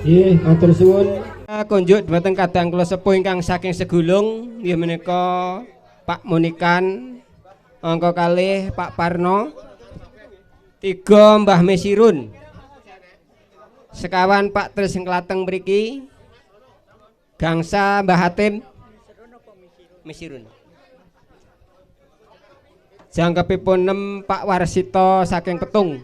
Nggih, matur suwun. Kunjuk dhumateng kadang kula sepuh ingkang saking Segulung nggih menika Pak Munikan, angka kalih Pak Parno, 3 Mbah Mesirun, sekawan Pak Tris Klateng mriki, gangsa Mbah Hatim Mesirun. Jangkepipun 6 Pak Warsito saking Petung.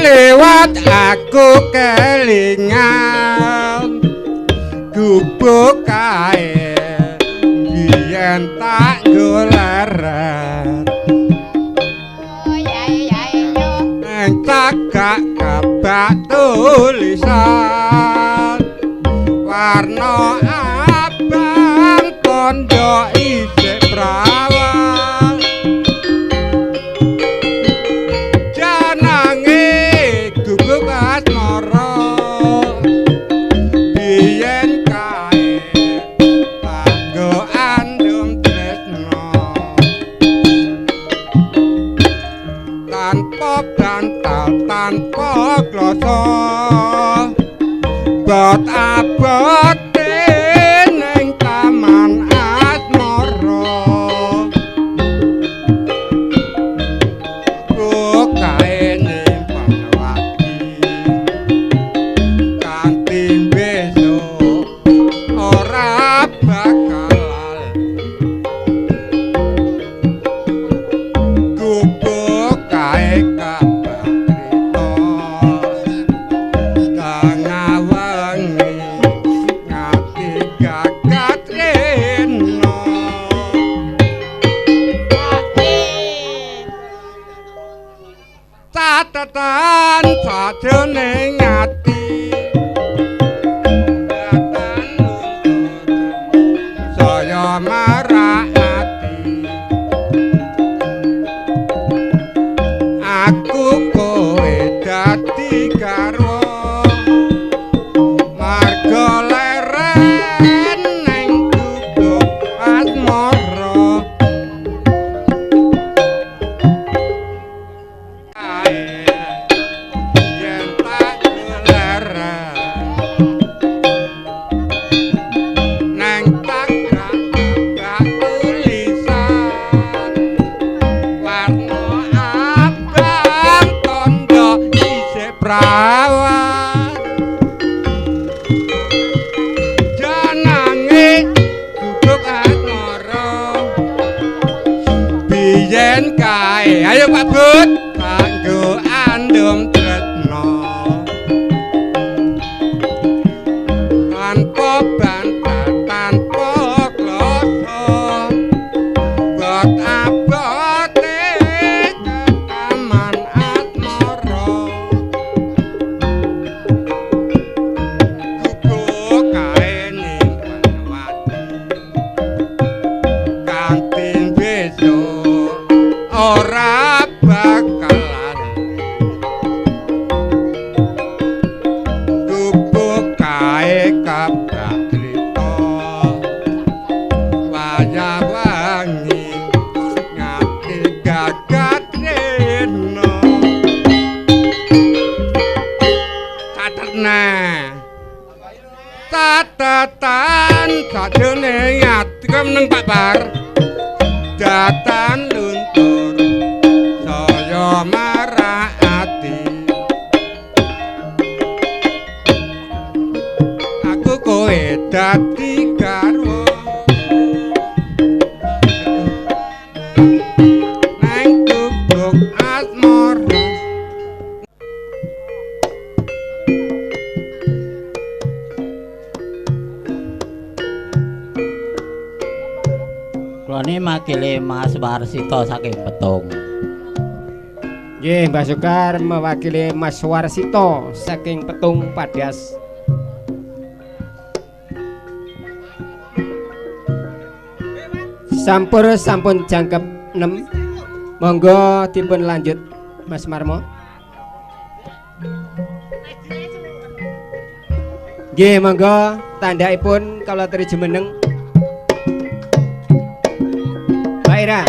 Lewat aku kelingan gubuk kae biyen tak goleret nang cagak kabak tulisan warna abang tondo isih prawan janange gubuk asmara biyen kae tanggo andum tresno tanpa bantal tanpa kloso bot abote ning taman asmara bukae nyimpen wati kanthi besok ora bakal gubuk kae kabak crita tengah wengi Ayo Pak Bud, kanggo andum tresno. Tanpa bantal, tanpa kloso. Bot abote ketaman asmara. Gubuk kae nyimpen watu. Kanthi besok ora bakalan. Gubuk kae kabak crita. Wayah wangi ngati gagat rena. Catetna. Catatan sajrone ati meneng Pak Bar. Datan luntur saya marah ati. Aku kowe dadi garwa. Nang gubuk asmara. Kula niki makile Mas Warsito saking Petung. Nggih, Mbah Sukar mewakili Mas Warsito saking Petung Padas. Sampur sampun jangkep 6. Monggo dipun lanjut Mas Marmo. Nggih, monggo tandhaipun kala teri jumeneng. Mbak Ira.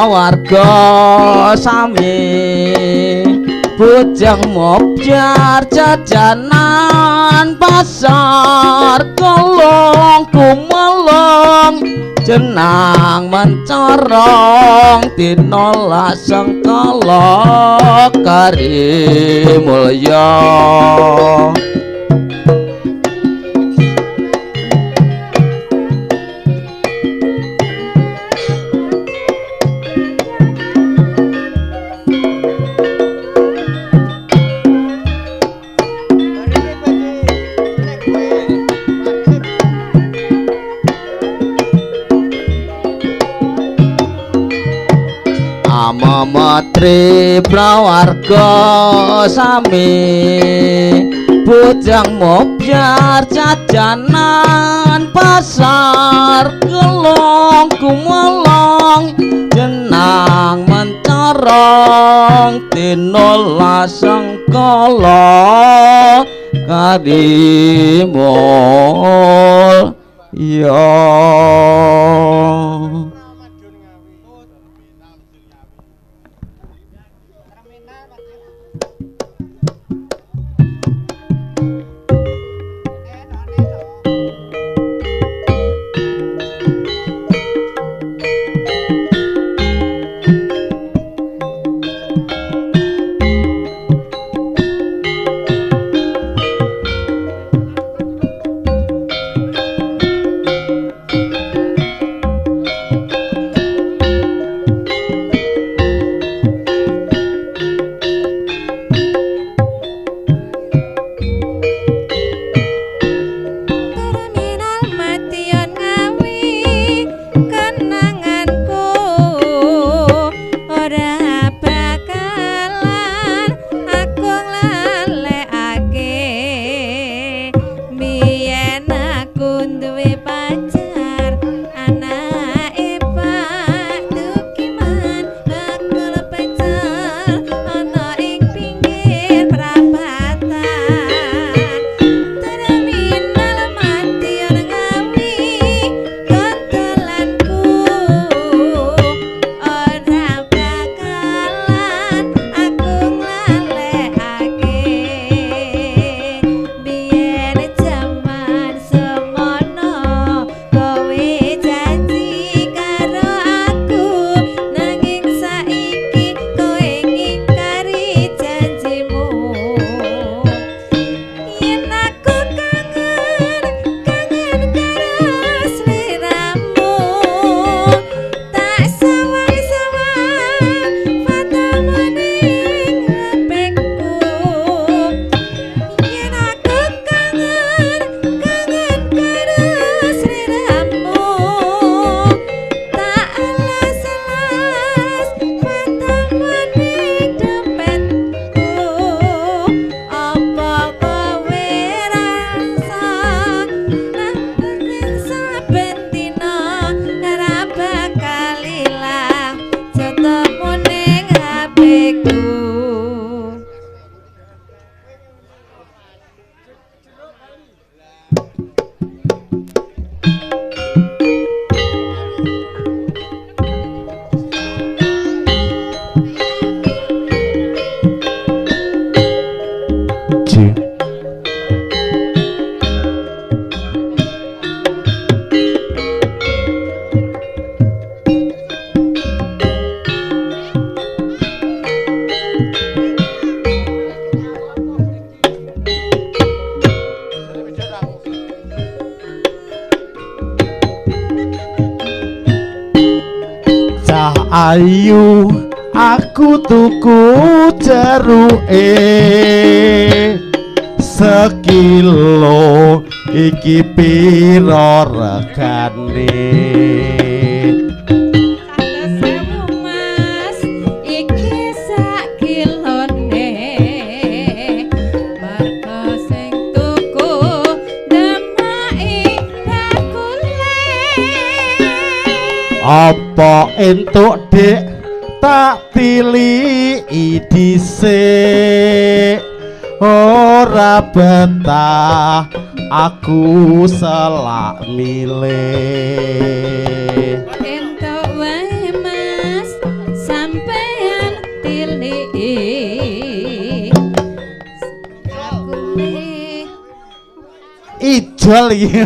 Warga sami bujang mobjar jajanan Jajanan pasar kolong kumelong jenang mencorong tinolak sengkala kari mulya. Amatri prawarga sami bujang mobyar jajanan pasar kelong kumelong jenang mencorong tinola sengkala karimul ya. Ayu aku tuku jeruke sekilo iki piro regane? 100.000 Mas iki sak kilone mergo sing tuku demake bakule. Apa entuk Dik tak tiliki dhisik, ora betah aku selak milih. Entuk wae Mas sampean tiliki. Bakule Dijual iki.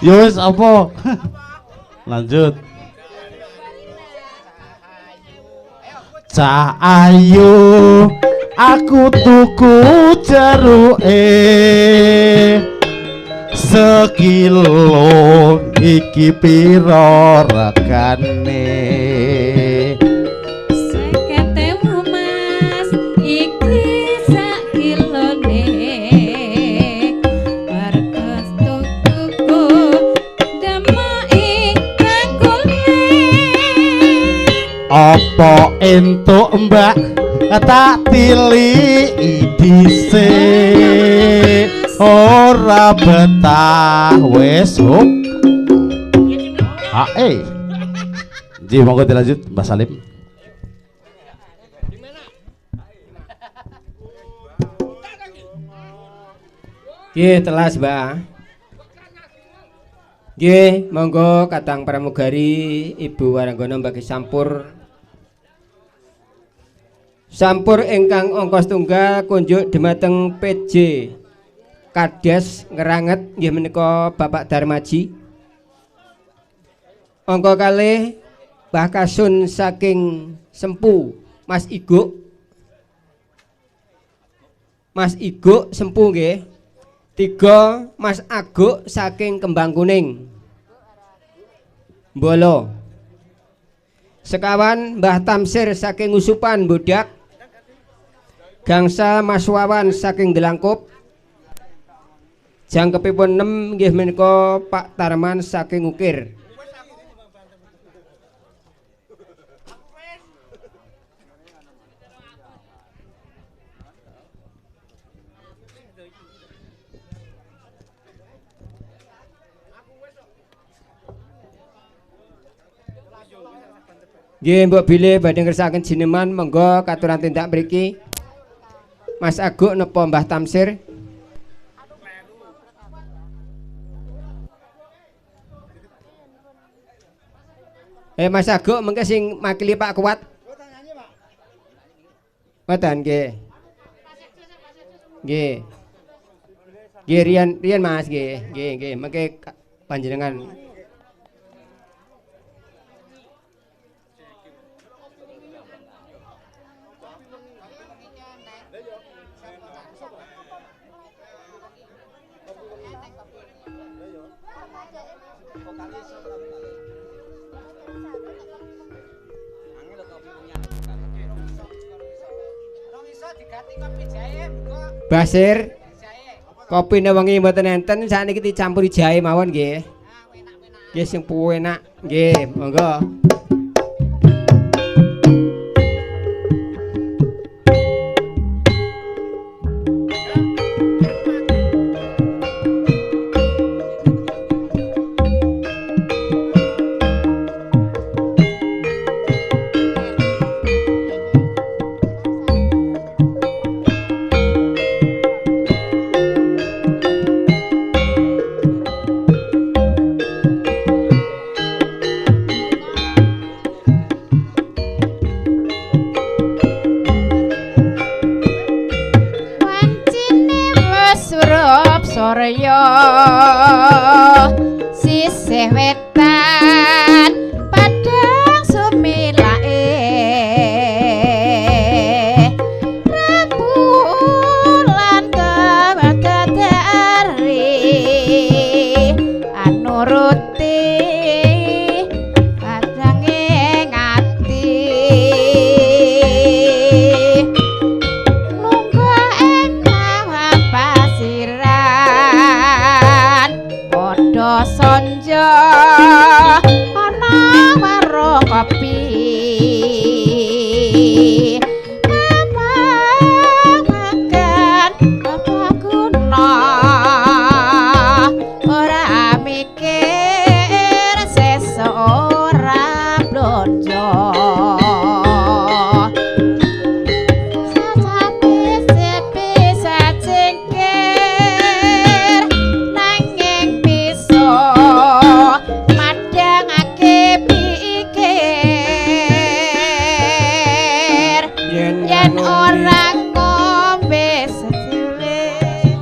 Ya wis apa? Lanjut. Cah ayu aku tuku jeruke sekilo iki piro regane? 50.000 Mas, iki sak kilone. Warga tuku demeki bakule. Apa entuk Mbak tak tiliki dhisik? Ora betah wis hop. Hae. Nggih, monggo dilanjut Mbak Salim. Nggih, telas, Mbak. Nggih, monggo kadang pramugari Ibu Waranggono bagi sampur. Sampur ingkang ongkos tunggal kunjuk dumateng PJ Kades Ngeranget nggih menika Bapak Darmaji. Angka kalih Mbah Kasun saking Sempu, Mas Iguk. Mas Iguk Sempu nggih. 3 Mas Aguk saking Kembang Kuning. Bolo. Sekawan Mbah Tamsir saking Usupan Bodak. Gangsa Mas Wawan saking Delangkup. Jangkepipun 6 nggih menika Pak Tarman saking Ukir. Nggih, mbok bilih badhe ngersakaken jineman monggo katuran tindak mriki. Mas Aguk napa Mbah Tamsir? Mas Aguk mengke sing makili Pak Kuat. Mboten nggih. Nggih. Nggih riyen riyen Mas nggih. Nggih nggih mengke panjenengan. Basir, kopine wengi mboten enten, sakniki dicampuri jahe mawon nggih. Nggih sing enak nggih, monggo. Sisih wetan padang sumilake rembulan tebadari anuruti padange ngati lunga ing pasiran padha sonjo ana warung kopi makan apa guna ora mikir sesuk ora blonjo yen ora ngombe secilik.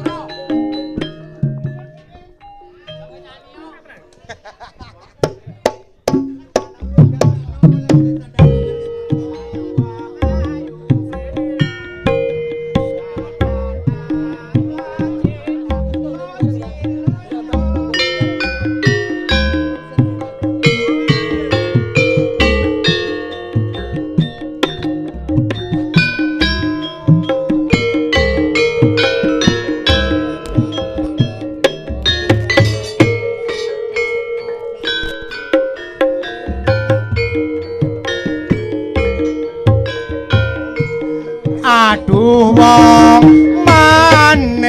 Aduh wong manis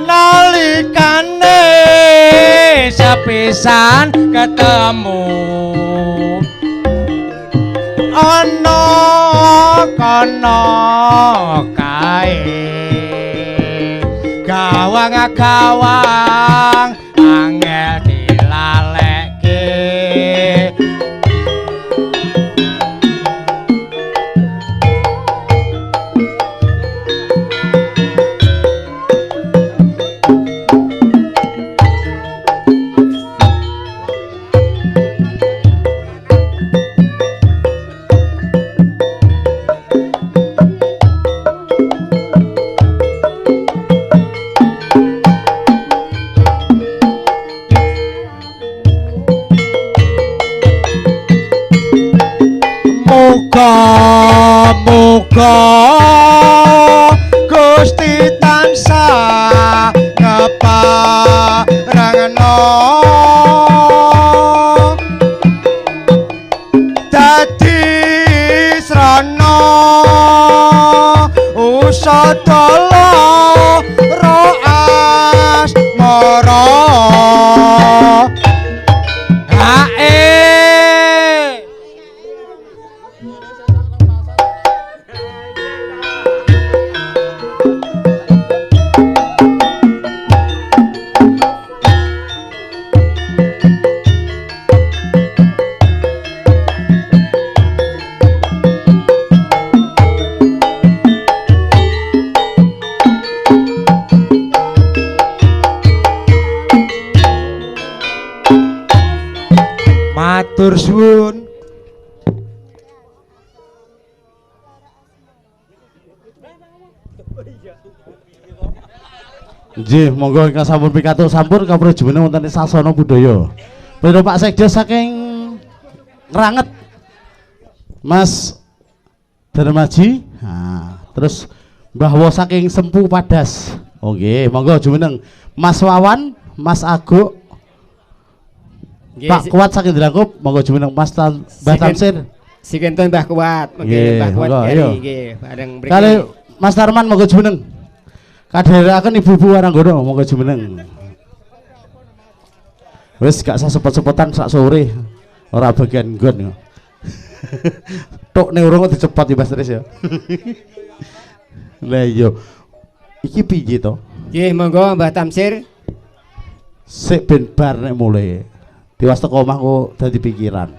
nalikane sepisan ketemu ana kono kae gawang-gawang angel dilalekke. Muga-muga Gusti tansah ngeparengno dadi srana usadala ro asmara. Hae. Matur suwun. Nggih, monggo ingkang sampun pikantuk sampun kawruh jumeneng wonten ing sasana budaya. Pira Pak Sekda saking Ngranget. Mas Darmaji, nah, terus Mbah Wo saking Sempu Padas. Oh nggih, monggo jumeneng Mas Wawan, Mas Aguk, Pak Kuat saking Drangkup, monggo jumeneng Mas Mbah Tamsir. Sikinten Mbah Kuat, monggo Mbah Kuat nggih, bareng mriki. Kali Mas Tarman monggo jumeneng. Kadherekaken ibu-ibu Waranggono monggo jumeneng. Wis gak usah sepot-sepotan sak sore. Ora bagian nggon. Tok ning urung dicepot ya Mas Tris ya. Lah iya. Iki piye to? Nggih, monggo Mbah Tamsir. Sik ben bar nek mulih. Tiwas teko omah kok dadi pikiran.